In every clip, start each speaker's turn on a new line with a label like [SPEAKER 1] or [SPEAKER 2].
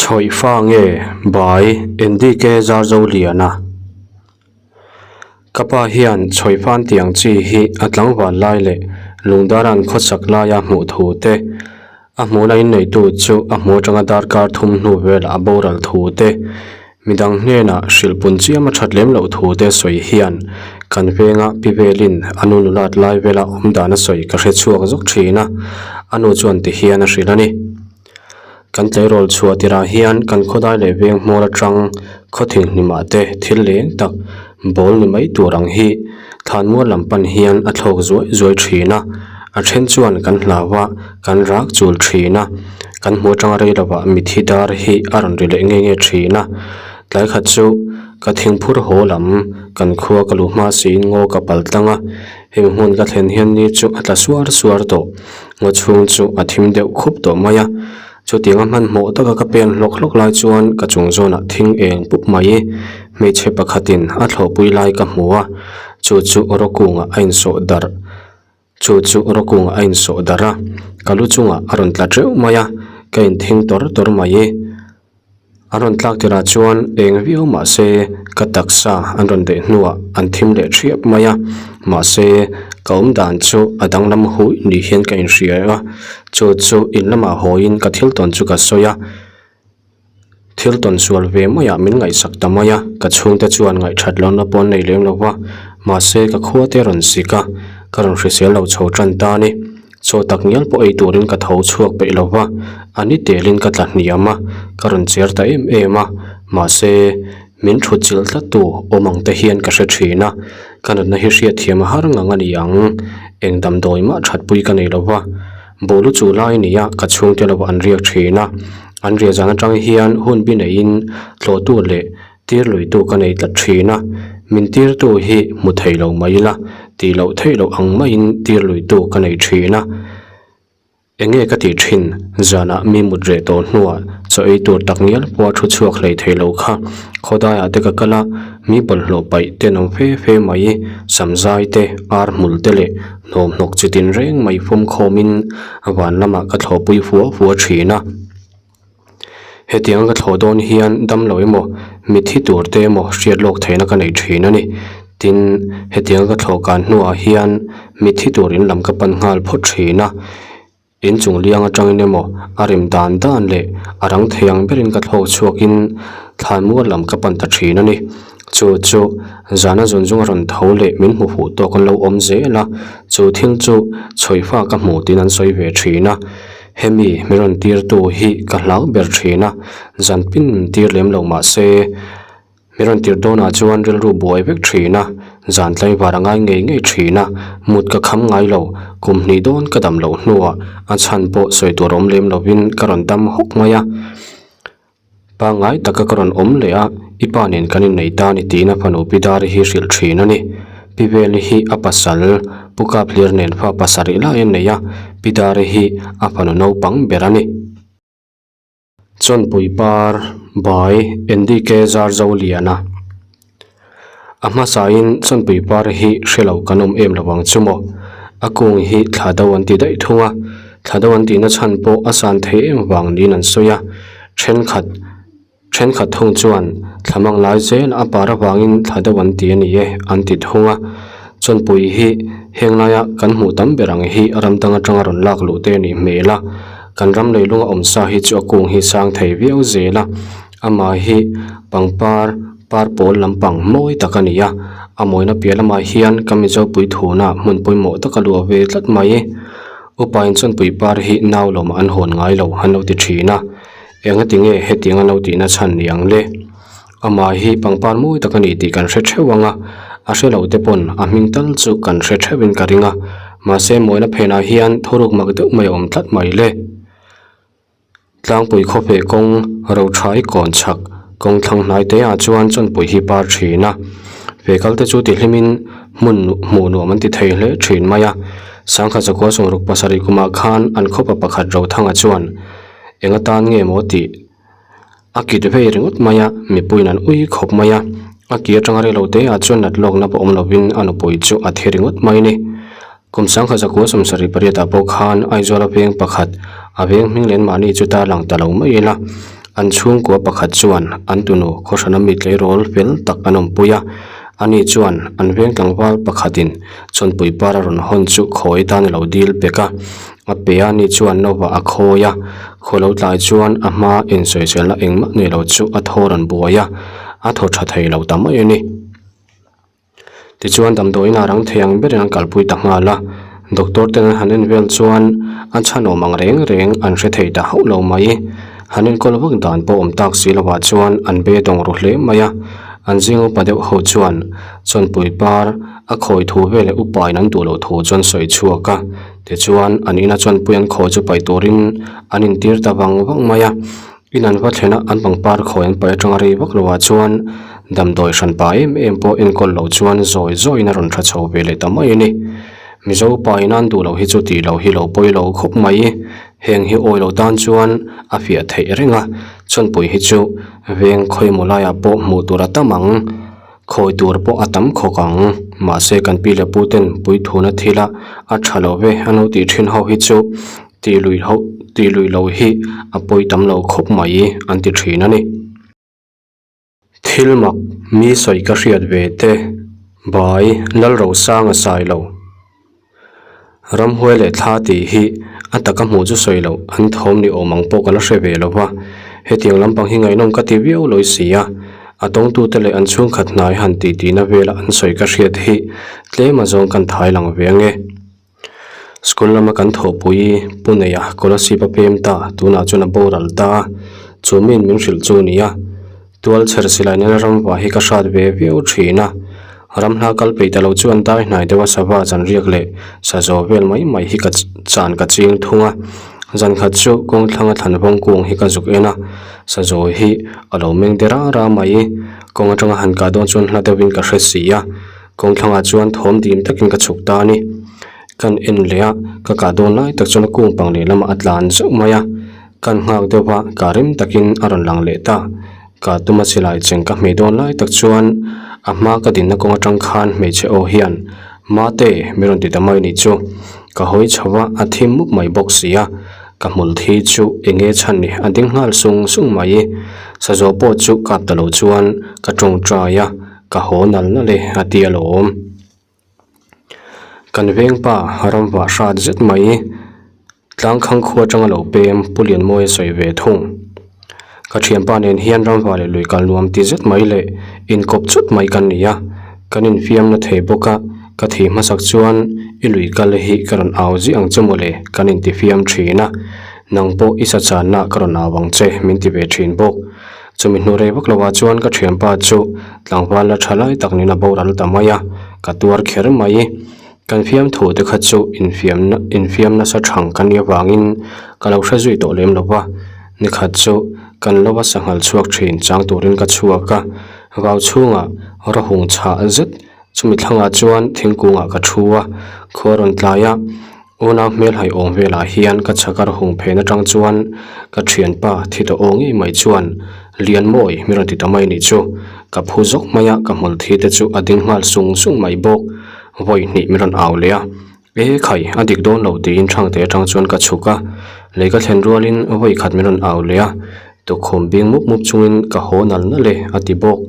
[SPEAKER 1] Chhawih fa nge bai NDK Zarzoliana? Ka pa hian chhawih fan tiang chi hi a tlangval lai leh lungdara'n khawsak laia hmuh thu te, a hmuhna inneitu chu a hmu atanga darkar thum hnu velah a boral thu te, midang hnenah hrilh pun chiam a that lem loh thu te sawi hian kan venga pi velin a nu nulat lai vela awm dan a sawi ka hre chhuak zawk thin a, a nu chuan ti hian a hrilh a ni. Kan tleirawl chhuah tirah hian kan khawdai leh veng hmawr atang khaw thinghnimah te thil leng tak bawl ni mai tur ang hi thlanmual lam pan hian a thlawk zuai zuai thin a, a then chuan kan hlau a, kan rak chul thin a, kan hmu atanga rei lovah mithi dar hi a rawn ri leh nge nge thin a, tlai khat chu ka thingphur haw lam kan khua ka luh hma siin ngaw ka pal tlang a, hemi hmun ka thlen hian ni chu a tla suar suar tawh. Ngaw chhung chu a thim deuh khup tawh mai a, chutianga hmanhmawh taka ka pen hlawk hlawk lai chuan ka chung zawnah thing eng pup mai hmeichhe pakhatin a thlawhpui lai ka hmu a, chu chu rawkungah a insawh darh chu chu rawkungah a insawh darh a, ka lu chungah a rawn tla teuh mai a, ka inthing tawr tawr mai. An rawn tlak tirah chuan eng viau mah se ka taksa an rawn daih hnuah an thim leh thiap mai a, mahse ka awm dan chu a danglam hui ni hian ka inhria a, chu chu in lamah hawiin ka thil tawn chu ka sawi a, thil tawn sual ve maiah min ngaihsak ta mai a, ka chhungte chuan ngaihthat lohna pawh an nei lem lo va, mahse ka khua te rawn sik a, ka rawn hrisel lo chho tan ta a ni. Chaw tak ngial pawh ei turin ka tho chhuak peih lo va, a ni telin ka tla hniam a, ka rawn cher ta em em a, mahse, min thut chilh tlat tu awm ang te hian ka hre thin a, ka natna hi hriatthiam a har ngang a ni ang, eng damdawi mah thatpui ka nei lo va, bawlu chu lai nia ka chhungte lo an riak thin a, an riah zan atang hian hun bi neiin tlawhtu leh Tir luitu ka nei tlat thin a, min tirtu hi hmu thei lo mai ila tih loh theih loh ang maiin tir luitu ka nei thin a. Enge ka tih thin, zanah mi mut reh tawh hnuah chaw ei tur tak ngial pawha thu chhuak hlei thei lo kha khawdaiah te ka kal a, mi bawlhhlawh paih te an awm fe fe mai, samzai te, ar hmul te leh hnawmhnawk chi tin reng mai fawm khawmin van lamah ka thlawhpui fua fua thin a. Hetiang ka thlawh dawn hian damlo emaw mitthi tur te emaw hriat lawk theihna ka nei thin a ni. Tin, hetiang ka thlawh kan hnuah hian mitthi tur in lam ka pan nghal phawt thin a. Inchung liang atangin emaw a rem dan dan leh a rang thei ang berin ka thlawk chhuakin thlanmual lam ka pan ta thin a ni. Chu chu zana zun zung a rawn tho leh min hmu fuh tawk an lo awm zel a, chu thil chu chhawifa ka hmu tiin an sawi ve thin a. Hemi mi rawn tirtu hi ka hlau ber thin a, zan pin tir lem lo mah se, mi rawn tir dawnah chuan rilru buai vek thin a, zan tlaivar a ngai ngei ngei thin a, mut ka kham ngai lo, kum hnih dawn ka dam loh hnuah a chhan pawh sawi tur awm lem lovin ka rawn dam hawk mai a. Pangngai taka ka rawn awm leh a, i pa nen kan innei ta ni tiin a fanu Pi Dari hi hrilh thin a ni. Pi Veli hi a pasal Pu Kaphlir nen fa pasarih lai a nei a, Pi Dari hi a fanu naupang ber a ni. Chawnpui par bai NDK Zarzoliana A hmasain Chawnpui par hi hre lo kan awm em lo ang chu maw? A kung hi thla do an ti daih thung a, thla do an tihna chhan pawh a san thei em vang niin an sawi a, thenkhat thenkhat thung chuan thla mang lai zel a par avangin thla do an ti a ni e an ti thung a. Chawnpui hi heng laia kan hmuh tam ber ang hi ram dang atanga rawn lak luh te a nih hmel a, kan ram leilunga awm sa hi chu a kung hi sang thei viau zel a, amah hi pangpar Par pawl lampang mawi tak a ni a, a mawina piah lamah hian ka Mizopui thuna hmun pawimawh tak a luah ve tlat mai. Upa in chuanpui par hi nau lawmah an hawn ngai lo an lo ti thin a, engati nge hetiang an lo tihna chhan ni ang le? Amah hi pangpar mawi tak a ni tih kan hre theuh ang a, a hre lo te pawn a hming tal chu kan hre theuhin ka ring a, mahse mawina phenah hian thuruk mak deuh mai a awm tlat mai le. Tlangpui khawpeh kawng Rothai kawn chhak kawng thlang hnai te ah chuan chawnpui hi par thin a, vehicle te chu tihlimin hmun hmuh nuam an ti thei hle thin mai a, sangkhat zakua sawmruk pasarih kumah khan an khawpa pakhat Rothanga chuan eng atan nge maw tih a kit vei ringawt mai a, mipuiin an ui khawp mai a, a ki atanga reilo te ah chuan nat lawkna pawh awm lovin a nupui chu a thi ringawt mai a ni. Kum sangkhat zakua sawmsarih pariatah pawh khan Aizawl a veng pakhat, a veng hming len mahni chu ta lang ta lo mai ila. An chhungkua pakhat chuan an tunu khawhrana mi tleirawl fel tak an awmpui a, ani chuan an veng tlangval pakhatin chawnpui par a rawn hawn chu khawi tan a lo dil pek a, a pe a ni chuan nova a khawi a, khaw lo tlai chuan a hma insawiselna engmah nei lo chu a thaw rawn buai a, a thaw tha thei lo ta mai a ni. Tichuan damdawiin a rang thei ang berin an kalpui ta nghal a, doctor ten an han en vel chuan a chhanawm ang reng reng an hre thei ta hauh lo mai. Han enkawl vak dan pawh awm tak si lovah chuan an beidawng ru hle mai a, an zing upa deuh ho chuan chawnpui par a khawi thu veleh upain an duh loh thu chuan sawi chhuak a, tichuan an ina chawnpui an khawi chu paih turin an intir ta vang vang mai a. In an va thlen a, an pangpar khawi an paih atanga rei vak loah chuan damdawi hran pa em em pawh enkawl loh chuan zawi zawiin a rawn tha chho ve leh ta mai a ni. Mizo pa in an duh loh hi chu tih loh hi lo pawi lo khawp mai. Heng hi awi loh tan chuan a fiah theih reng a, chawnpui hi chu veng khawimaw laiah pawh hmuh tur a tam ang. Khawi tur pawh a tam khawk ang. Mahse kan pi leh pu ten puithuna thila a tha lo ve an lo tih thin ho hi chu tih lui ho tih lui lo hi a pawi tam lo khawp mai an ti thin a ni. Thil mak mi sawi ka hriat ve te bai Lalrosanga sai lo. Ramhuai leh thla tih hi a taka hmuh chu sawi loh an thawm ni awm ang pawh ka la hre ve lo va, hetiang lampang hi ngaihnawm ka ti viau lawi si a, a tawngtute leh an chhungkhat hnai han tih tihna vela an sawi ka hriat hi tlem azawng kan thai lang ve ange. School lama kan thawhpui Pu Neia Kolasib a pem ta tunah chuan a boral ta a, chu miin min hrilh chu a ni a. Tual chher silai nena ramva hi ka hrat ve viau thin a, ramhla kal peih ta lo chuan dai hnai deuha sava chan riak leh sa zaw vel mai mai hi ka chan ka ching thung a. Zan khat chu kawng thlanga thlan vawng kung hi ka zuk en a, sa zaw hi a lo meng de ra ra mai. Kawng atanga han kah dawn chuan hla deuhin ka hre si a, kawng thlangah chuan thawm dim takin ka chhuk ta a ni. Kan en leh a, ka kah dawn lai tak chuan a kung pang lehlamah a tlan zauh mai a. Kan nghak deuh a, ka rem takin a rawn lang leh ta. Ka tuma silai cheng ka hmeh dawn lai tak chuan a hma ka dinna kawng atang khan hmeichhe aw hian, Mate, mi rawn ti ta mai nih chu. Ka hawi chho a, a thim mup mai bawk si a. Ka hmul thi chu eng nge chhan ni, a ding nghal sung sung mai. Sazawh pawh chu kap ta lo chuan ka tawngtai a, ka haw nal nal e a ti alawm. Kan vengpa ramvah hrat zet mai tlangkhang khua atanga lo pem Pu Lianmawia sawi ve thung. Ka thianpa nen hian ramvah leh lui kal nuam ti zet mai leh inkawp chut mai kan ni a, kan infiamna thei bawk a, ka thih hmasak chuan i lui kal hi ka rawn au zih ang che mawle kan intifiam thin a, nang pawh i sa channa ka rawn au ang che min ti ve thin bawk. Chumi hnu rei vak lovah chuan ka thianpa chu tlangval la tha lai tak niin a boral ta mai a, ka tuar kher mai. Kan fiamthu te kha chu infiamna infiam nasa thang ka nih avangin ka lo hre zui tawh lem lo va. Nikhat chu kan lova sanghal chhuak thin chang turin ka chhuak a, vau chhungah rawhung chhah zet chumi thlangah chuan thingkungah ka thu a, khua rawn tlai a. Unau hmelhai awm velah hian ka chakar hung phen atang chuan ka thianpa thi tawh aw ngei mai chuan Lianmawi mi rawn ti ta mai nih chu. Ka phu zawk mai a, ka hmul thi te chu a ding nghal sung sung mai bawk. Vawi hnih mi rawn au leh a, E khai, a dik dawn lo tiin Thangte atang chuan ka chhuk a, lei ka thlen rualin vawi khat mi rawn au leh a, tukkhum bing mup mup chungin ka haw nal nal e a ti bawk.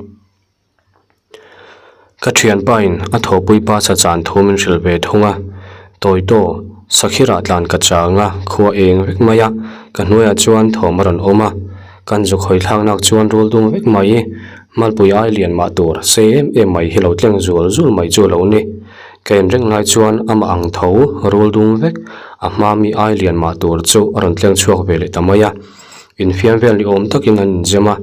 [SPEAKER 1] Ka thianpain a thawhpui pa sa chan thu min hrilh ve thung a, Tawitaw, Sakhirah tlan ka chang a, khua eng vek mai a, ka hnuaiah chuan thawm a rawn awm a, kan zuk hawi thlak nak chuan rul dum vek mai, malpui ai lian mah tur sei em em mai hi lo tleng zul zul mai chu a lo ni. Ka en reng lai chuan amah ang tho rul dum vek, a hma mi ai lian mah tur chu a rawn tleng chhuak ve leh ta mai a. Infiam vel ni awm takin an inzem a,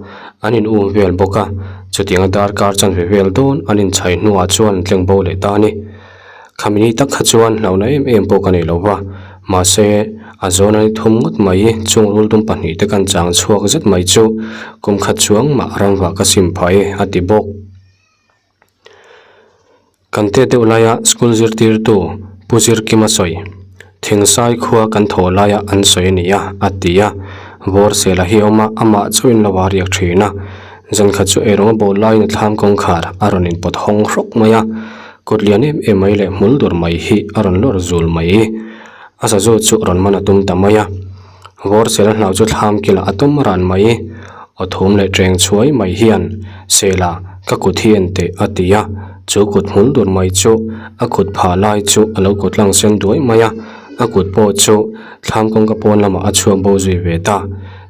[SPEAKER 1] an in um vel bawk a, chutianga darkar chanve vel dawn an inchhai hnuah chuan an tleng bo leh ta a ni. Khami ni tak kha chuan hlauhna em em pawh ka nei lo va, mahse a zawn a ni thum ngawt mai, chung ruldum pahnihte kan chang chhuak zet mai chu kum khat chuang mah ramvah ka sim phah e a ti bawk. Kan tet deuh laia school zirtirtu Pu Zirkima sawi, Thingsai khua kan thaw laia an sawi a ni a, a ti a. Vawrsela hi a awm a, amah chauhin lo a riak thin a. Zankhat chu eirawng a bawl laiin a thlam kawngkhar a rawn inpawt hawng hrawk mai a, kut lian em em mai leh hmul dur mai hi a rawn lawr zul mai. A sazu chu rawn man a tum ta mai a. Vawrsela hlau chu thlam kilah a tum ran mai. Aw thum leh ṭeng chhuai mai hian, Sela, ka kut hi en teh, a ti a. Chu kut hmul dur mai chu a kut phah lai chu a lo kut lang sen duai mai a, a kut pawh chu thlam kawngka pawn lamah a chhuak bo zui ve ta.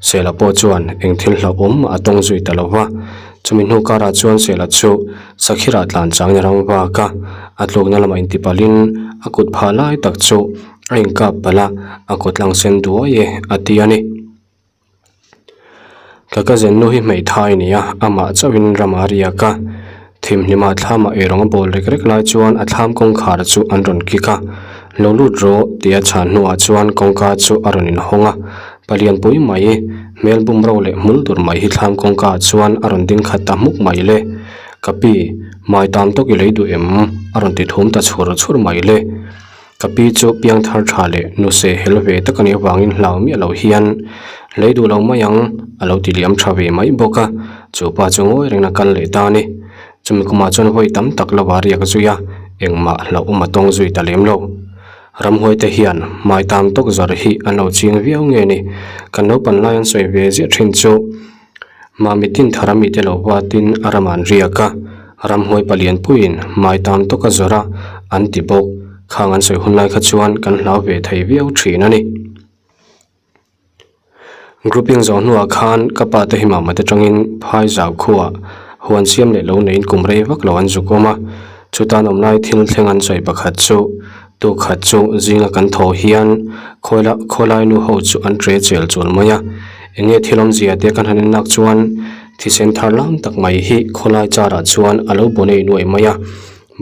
[SPEAKER 1] Sela pawh chuan eng thil hlauhawm mah a tawng zui ta lo va. Chumi hnu karah chuan Sela chu Sakhirah tlan changin a ram vak a, a tlukna lamah intipalhin a kut phah lai tak chu a inkap palh a, a kut lang sen duai e, a ti a ni. Ka cousin nu hi hmeithai a ni a, amah chauhin ram a riak a, thimhnimah thlamah eirawng a bawl rek rek lai chuan a thlam kawngkhar chu an rawn kik a, lo lut rawh tih a chhan hnuah chuan kawngka chu a rawn inhawng a, palian pui mai hmel bum ro leh hmul dur mai hi thlam kawngka ah chuan a rawn ding khat ta hmuk mai le, ka pi, mai tam tawk i lei duh em? a rawn ti thum ta chhur chhur mai le. Ka pi chu piangthar tha leh nuse hel ve tak a nih avangin hlau miah loh hian lei duh lo mai ang a lo ti liam tha ve mai bawk a, chu pa chu ngawi rengin a kal leh ta a ni. Chumi kumah chuan vawi tam tak lo a riak zui a, engmah hlauhawm a tawng zui ta lem lo. Ramhuai te hian hmai tam tawk zawrh hi an lo ching viau nge ni? Kan naupan lai an sawi ve ziah thin chu. Mami tin thar a mite lo vatin a ram an riak a, ramhuai palian puiin hmai tam tawk a zawrh a, an ti bawk. Khang an sawi hun lai kha chuan kan hlau ve thei viau thin a ni. Grouping zawh hnuah khan ka pa te hi mama te tangin phai zau khuah huan siam leh lo neiin kum rei vak lo an zuk awm a, chutan awm lai thil thleng an sawi pakhat chu tu khat chu zinga kan thaw hian khawila khawlai nu ho chu an tre chel chul mai a, eng nge thil awmzia te kan han en lak chuan thisen thar lam tak mai hi khawlai char ah chuan a lo bu nei nuaih mai a,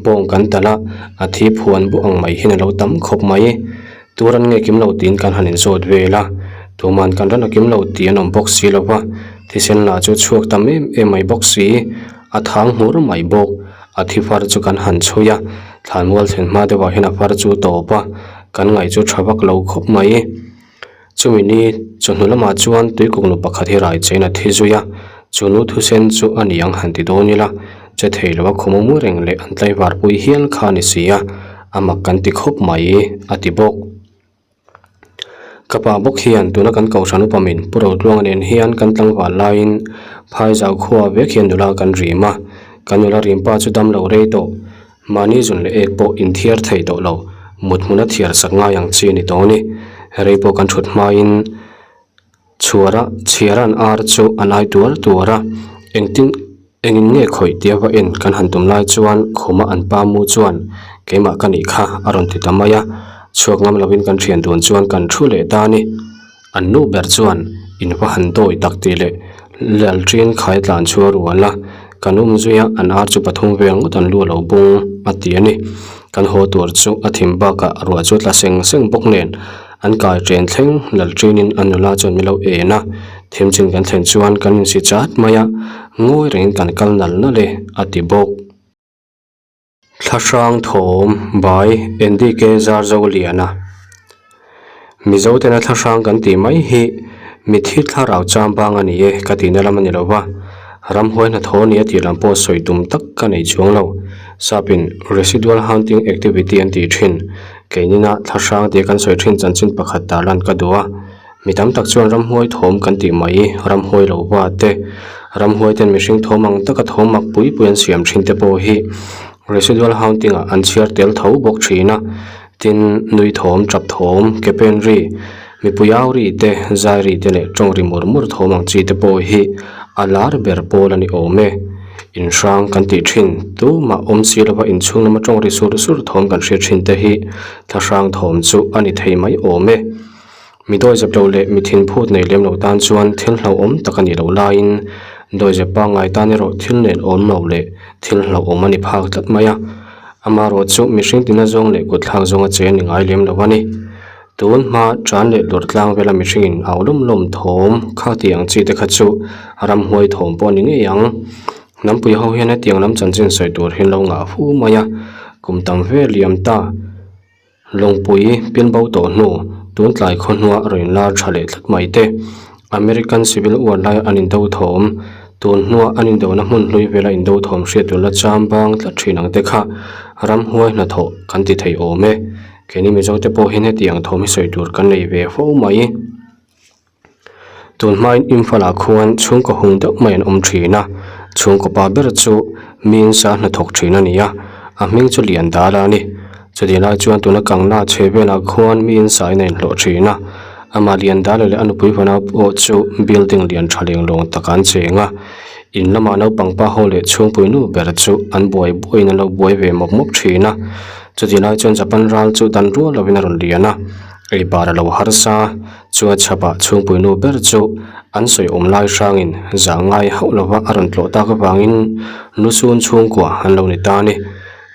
[SPEAKER 1] bawng kan talh a, a thi phuan buh ang mai hian a lo tam khawp mai. Tur an nge kim lo tiin kan han inzawt vel a, tuman kan ran a kim lo tih an awm bawk si lo va, thisen lah chu chhuak tam em em mai bawk si, a thang hmur mai bawk, a thi far chu kan han chhui a, thlanmual thlen hma deuhah hian a far chu tawp a, kan ngaih chu tha vak lo khawp mai. Chumi ni chawhnu lamah chuan tuikuknu pakhat hi rai chein a thi zui a, chu nu thusen chu a ni ang han ti dawn ila, che thei lo a khum amu reng leh an tlaivar pui hial kha a ni si a, a mak kan ti khawp mai a ti bawk. Ka pa bawk hian tuna kan kohhran upa min Pu Rotluanga nen hian kan tlangval laiin Phaizau khua vek hian nula kan rim a, kan nula rim pa chu dam lo rei tawh. Mahni zun leh ek pawh inthiar thei tawh lo, mut hmuna thiar sak ngai ang chi a ni tawh a ni. Rei pawh kan thut hmain chhuara chhiara'n ar chu a nai tuar tuar a, engtin engin nge khawih tia va en kan han tum lai chuan khuma an pa mu chuan keimah ka nih kha a rawn ti ta mai a, chhuak ngam lovin kan thian dun chuan kan thu leh ta a ni. An nu ber chuan in va han dawi tak tih leh Lalṭin khai tlan chu a rual a, kan um zui a, an ar chu pathum vel ngawt an lu a lo bung a ti a ni. Kan haw tur chu a thim bakah ruah chu tla seng seng bawk nen an kai ṭen thleng Lalṭinin a nula chuan min lo en a, thim chin kan thlen chuan kan insi chat mai a, ngawi rengin kan kal nal nal e a ti bawk. Thlahrang thawm by NDK Zarzoliana Mizo tena thlahrang kan tih mai hi mithi thlarau chambang a ni e ka tihna lam a ni lo va, ramhuai hnathawh a ni a tih lam pawh sawi tum tak ka nei chuang lo. Sapin Residual Haunting Activity an tih thin, keinina thlahrang tia kan sawi thin chanchin pakhat tarlan ka duh a. Mi tam tak chuan ramhuai thawm kan tih mai, ramhuai lo va te, ramhuai ten mihring thawm ang taka thawm mak pui pui an siam thin te pawh hi residual haunting ah an chhiar tel tho bawk thin a. Tin, nui thawm, tap thawm, ke pen ri, mipui au ri te, zai ri te leh tawng ri mur mur thawm ang chi te pawh hi a lar ber pawl a ni awm e. Inhrang kan tih thin, tumah awm si lova inchhung lama tawng ri sur sur thawm kan hriat thin te hi thlahrang thawm chu a ni thei mai awm e. Mi dawizep lo leh mi thinphut nei lem lo tan chuan thil hlauhawm tak a nih loh laiin dawizep pangngai tan erawh thil nen awm lo leh thil hlauhawm a ni phak tlat mai a. Amaherawh chu mihring tina zawng leh kutthlak zawnga che a ni ngai lem lo a ni. Tun hma tan leh lawr tlang vela mihringin au lawm lawm thawm kha tih ang chi te kha chu ramhuai thawm pawh a ni ngei ang. Hnampui ho hian hetiang lam chanchin sawi tur hi an lo ngah fu mai a, kum tam vel liam ta. Lawngpui pilbo tawh hnu, tun tlai khaw hnua rawn lar tha leh tlat mai te, American Civil War laia an indo thawm, tun hnua an indona hmun hlui vela indo thawm hriat tur la cham bang tlat thin ang te kha ramhuai hnathawh kan ti thei awm e. Keini Mizote pawh hian hetiang thawm hi sawi tur kan nei ve fo mai. Tun hmain Imphal ah khuan chhungkaw hung deuh mai an awm thin a, chhungkaw pa ber chu mi insa hnathawk thin a ni a, a hming chu Liandala a ni. Chutih lai chuan tuna Kangna chhe velah khuan mi insa in a inhlawh thin a, amah Liandala leh a nupui fanau pawh chu building lian tha leng lawng takah an cheng a, in lamah naupang pa ho leh chhungpui nu ber chu an buai buaiin an lo buai ve mawp mawp thin a. Chutih lai chuan Japan ral chu dan rual lovin a rawn lian a, ei bar a lo harsa. Chua chhapah chhungpui nu ber chu an sawi awm lai hrangin zah ngai hauh lova a rawn tlawh tak avangin lusun chhungkua an lo ni ta a ni.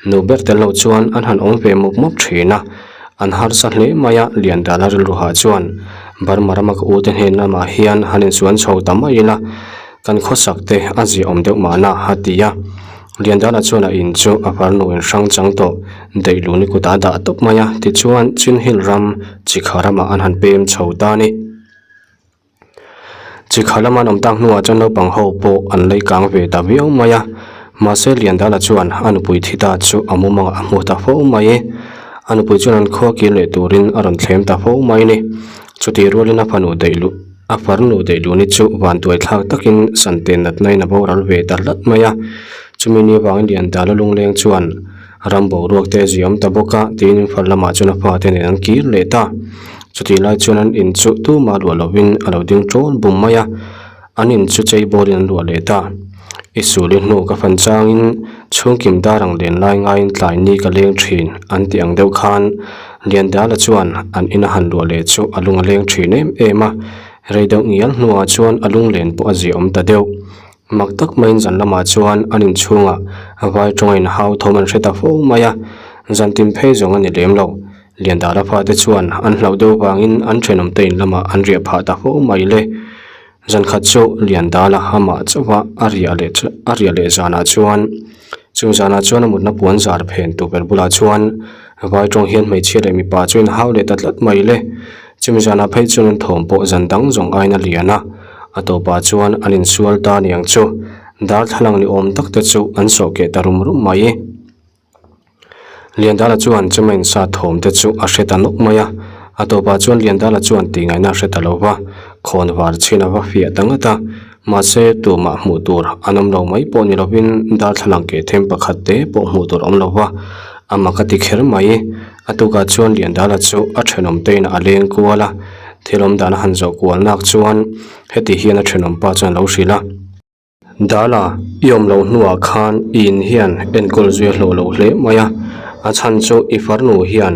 [SPEAKER 1] Nu ber tel lo chuan an han awm ve mawp mawp thin a, an harsa hle mai a, Liandala rilruhah chuan Burma rama ka ute hnen lamah hian han insuan chho ta mai ila, kan khawsak te a ziaawm deuh mahna a ti a. Liandala chuan a in chu a farnu in hrang chang tawh daih luni kutah a dah tawp mai a, tichuan Chinhill ram Chikha ramah an han pem chho ta a ni. Chikha lama an awm tak hnuah chuan naupang ho pawh an lei kang ve ta viau mai a, mahse Liandala chuan a nupui thi ta chu a mumangah a hmu ta fo mai. A nupui chuan an khua kir leh turin a rawn thlem ta fo mai a ni. Chutih rualin a fanu daih luh. A farnu daih luni chu vantuai thlak takin Sante natna in a boral ve ta hlat mai a, chumi ni avangin Liandala lungleng chuan ram boruak te a ziam ta bawk a, tiin Imphal lamah chuan a fate nen an kir leh ta. Chutih lai chuan an in chu tumah luah lovin a lo ding ṭawl bum mai a, an in chu chei bawlin an luah leh ta. I suli hnu ka fan changin chhungkim dar ang len lai ngaiin tlai ni ka leng thin an tih ang deuh khan Liandala chuan an ina han luah leh chu a lung a leng thin em em a, rei deuh ngial hnuah chuan a lunglen pawh a ziaawm ta deuh. Mak tak maiin zan lamah chuan an inchhungah vai tawnga inhau thawm an hre ta fo mai a, zan tin phei zawng a ni lem lo. Liandala fate chuan an hlauh deuh vangin an thenawmte in lamah an riah phah ta fo mai le. Zan khat chu Liandala amah chauha a riah leh chu a riah leh zanah chuan chung zanah chuan a mutna puan zar phen tur ber bulah chuan vai tawng hian hmeichhia leh mipa chu inhau leh ta tlat mai le. Chumi zanah phei chuan an thawm pawh zan dang zawng aiin a lian a, a tawpah chuan an insual ta niang chu darthlalang ni awm tak te chu an sawh keh ta rum rum mai. Liandala chuan chuma insa thawm te chu a hre ta nawk mai a, a tawpah chuan Liandala chuan tih ngaihna a hre ta lo va, khawn var chhin a va fiah ta ngat a, mahse tumah hmuh tur an awm lo mai pawh ni lovin darthlalang keh them pakhat te pawh hmuh tur a awm lo va, a mak a ti kher mai. A tukah chuan Liandala chu a thenawm te inah a leng kual a, thil awm dan a han zawh kual nak chuan heti hian a thenawm pa chuan a lo hrilh a. Dala, i awm loh hnuah khan i in hian enkawl zui a hlawh lo hle mai a, a chhan chu i farnu hian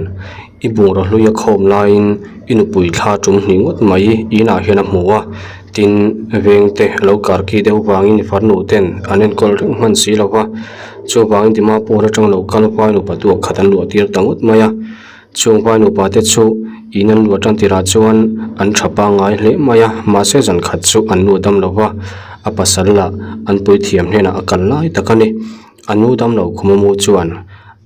[SPEAKER 1] i bungraw hlui a khawm laiin i nupui thla tum hnih ngawt mai i inah hian a hmu a, tin vengte a lo karki deuh vangin i farnu ten an enkawl reng hman si lo va, chuvangin Dimapur atang lo kal vai nupa tuak khat an luah tir ta ngawt mai a. Chung vai nupa te chu in an luah tan tirah chuan an tha pangngai hle mai a, mahse zan khat chu an nu dam lo va, a pasal lah an puithiam hnenah a kal lai tak a ni. A nu dam lo khum amu chuan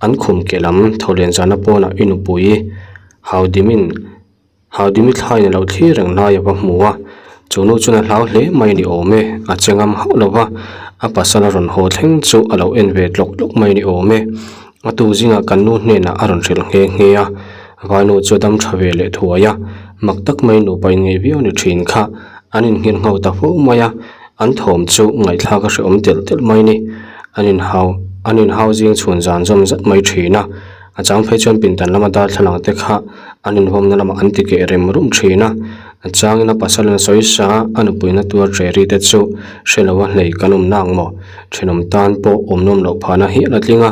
[SPEAKER 1] an khum ke lam thawhlen zana pawnah i nupui Haudimin Haudimi thlaiin a lo thlir reng lai a va hmu a, chu nu chuan a hlau hle mai ni awm e, a che ngam hauh lo va, a pasal a rawn haw thleng chu a lo en ve tlawk tlawk mai ni awm e. A tu zingah kan nu hnenah a rawn hrilh nghe nghe a, vainu chu a dam tha ve leh thuai a, mak tak mai nupa in ngei viau ni thin kha an innghen ngho ta fo mai a, an thawm chu ngaihthlak a hrehawm telh telh mai ni. An inhau an inhau zing chhun zan zawm zat mai thin a, a chang phei chuan pindan lama darthlalang te kha an inhawmna lamah an ti keh rem rum thin a, a changin a pasal an sawi sa a nupuina tuar ṭe ri te chu hre lo a hlei kan awm nang maw? Thenawm tan pawh awm nawm loh phahna hial a tling a,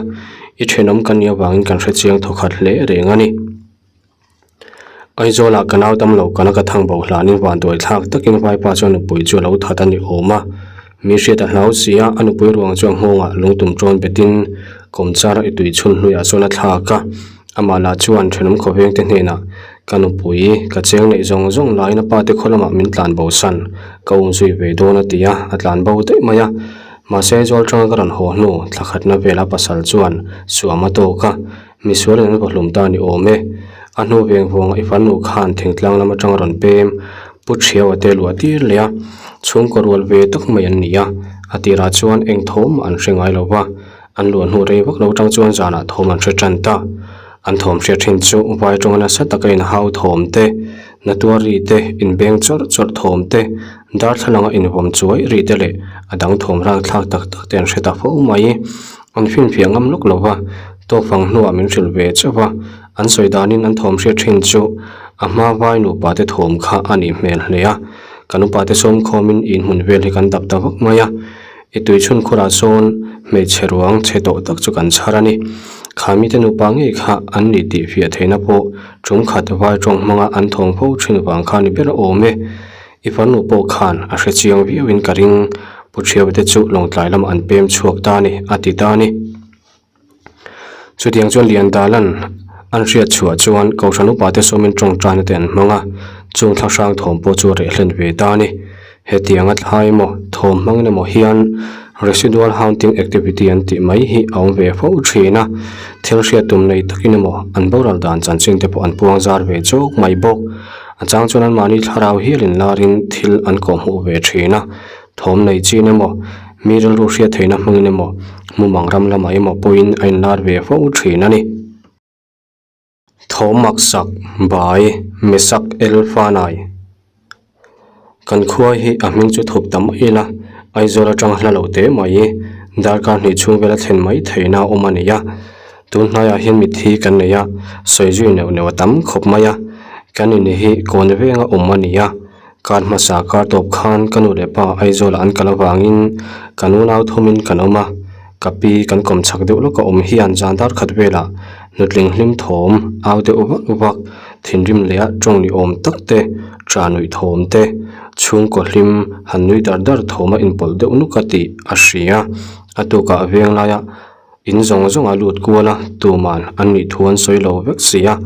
[SPEAKER 1] i thenawm kan nih avangin kan hrechiang thawkhat hle reng a ni. Aizawlah ka nau dam lo kana ka thang bo hlanin vanduai thlak takin vaipa chuan nupui chu a lo that a ni awm a, mi hriat a hlau si a, a nupui ruang chuan nghawngah lungtum ṭawn betin kawmchar i tui chhun hnuiah chuan a thlak a, amah lah chuan thenawm khawveng te hnenah ka nupui ka cheng neih zawng zawng laiin a pa te khaw lamah min tlan bo san, ka um zui ve dawn a ti a, a tlan bo daih mai a, mahse Aizawl tanga ka rawn haw hnu thla khatna vela pasal chuan suam a tawk a, Misual in an va hlum ta ni awm e. A hnu veng vawngah i farnu khan thingtlang lam atang a rawn pem Pu Thiaua te luah tir leh a, chhungkaw rual ve tak mai an ni a. A tirah chuan eng thawm an hre ngai lo va, an luah hnu rei vak lo tang chuan zanah thawm an hre tan ta. An thawm hriat thin chu vai tawnga nasa taka inhau thawm te, Na tuar ri te, inbeng chawrh chawrh thawm te, darthlalanga invawm chuai ri te leh a dang thawm rang thlak tak tak te an hre ta fo mai. An finfiah ngam lawk lo va, tawkfang hnuah min hrilh ve chauh a, an sawi danin an thawm hriat thin chu a hma vai nupa te thawm kha a nih hmel hle a, kan upa te sawm khawmin inhmun vel hi kan dap ta vak mai a. I tui chhun khurah sawn hmeichhe ruang chhe tawh tak chu kan chhar a ni. Kha mite nupa ngei kha an ni tih fiah theihna pawh tum khat vai tawng hmanga an thawm fo thin vang kha ni ber awm e. I farnu pawh khan a hre chiang viauin ka ring. Pu Thiau te chu Lawngtlai lamah an pem chhuak ta a ni, a ti ta a ni. Chutiang chuan Liandalan an hriat chhuah chuan Kohhran upa te sawmin tawngtaina te an hmang a, chung thla hrang thawm pawh chu a reh hlen ve ta a ni. Hetianga thla emaw thawm hmangin emaw hian residual haunting activity an tih mai hi a awm ve fo thin a, thil hriat tum nei takin emaw an boral dan chanchin te pawh an puang zar ve chawk mai bawk. A chang chuan anmahni thlarau hialin larin thil an kawhhmuh ve thin a, Thawm nei chin emaw, mi rilru hriat theihna hmangin emaw, mumang ram lamah emaw pawhin a inlar ve fo thin a ni. Thawm maksak, Bai, Mesak El Fanai Kan khua hi a hming chu thup ta mai ila, Aizawl atang hla lo teh mai, darkar hnih chhung vela thlen mai theihna a awm a ni a. Tun hnaiah hian mitthi kan nei a, sawi zui neuh neuh a tam khawp mai a. Kan in hi kawn venga awm a ni a. Kar hmasa kar tawp khan ka nu leh pa Aizawlah an kal avangin ka nunau thumin kan awm a, ka pi kan kawm chak deuh lawk a awm hian zan dar khat velah nutling hlim thawm au deuh vak vak, thinrim leh a tawng ni awm tak te, ṭah nuih thawm te, chhungkaw hlim han nui dar dar thawm a inpawlh deuh nuk a tih a hria. A tukah veng laia In zawng zawng a lut kual a, tuman an nih thu an sawi lo vek si a,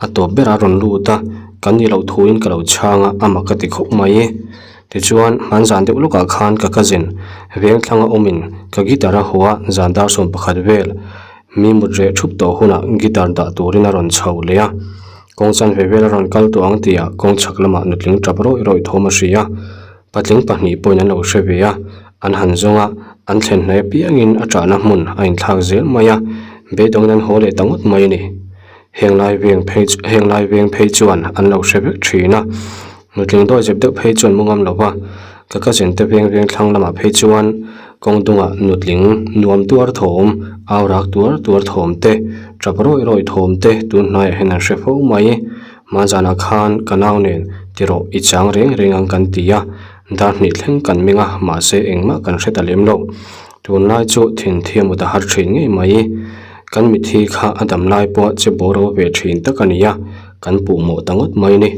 [SPEAKER 1] a tawp ber a rawn lut a, kan nih loh thuin ka lo chhang a, a mak ka ti khawp mai. Tichuan, hman zan deuh lawkah khan ka cousin Vengthlanga awmin ka guitar a haw a, zan dar 11 vel mi mut reh thup tawh hunah guitar dah turin a rawn chho leh a, kawng chanve vel a rawn kal tawh ang tihah kawng chhak lamah nutling tap rawih rawih thawm a hria a, Patling pahnih pawhin an lo hre ve a, an han zawng a, an thlen hnai apiangin a ṭahna hmun a inthlak zel mai a, beidawngin an haw leh ta ngawt mai a ni. Heng lai veng phei heng lai veng phei chuan an lo hre vek ṭhin a, nutling dawi zep deuh phei chuan mu ngam lo va, ka cousin te veng veng thlang lamah phei chuan kawng dungah nutling nuam tuar thawm, au rak tuar tuar thawm te, ṭap rawih rawih thawm te tun hnaiah hian an hre fo mai. Hmanzanah khan ka nau nen ti rawh i chang reng reng ang kan ti a, dar hnih thleng kan meng a, mahse engmah kan hre ta lem lo. Tunlai chu thin thiam ut a har thin ngei mai. Kan mithi kha a dam lai pawh che bawro ve thin tak a ni a, kan puh mawh ta ngawt mai ni.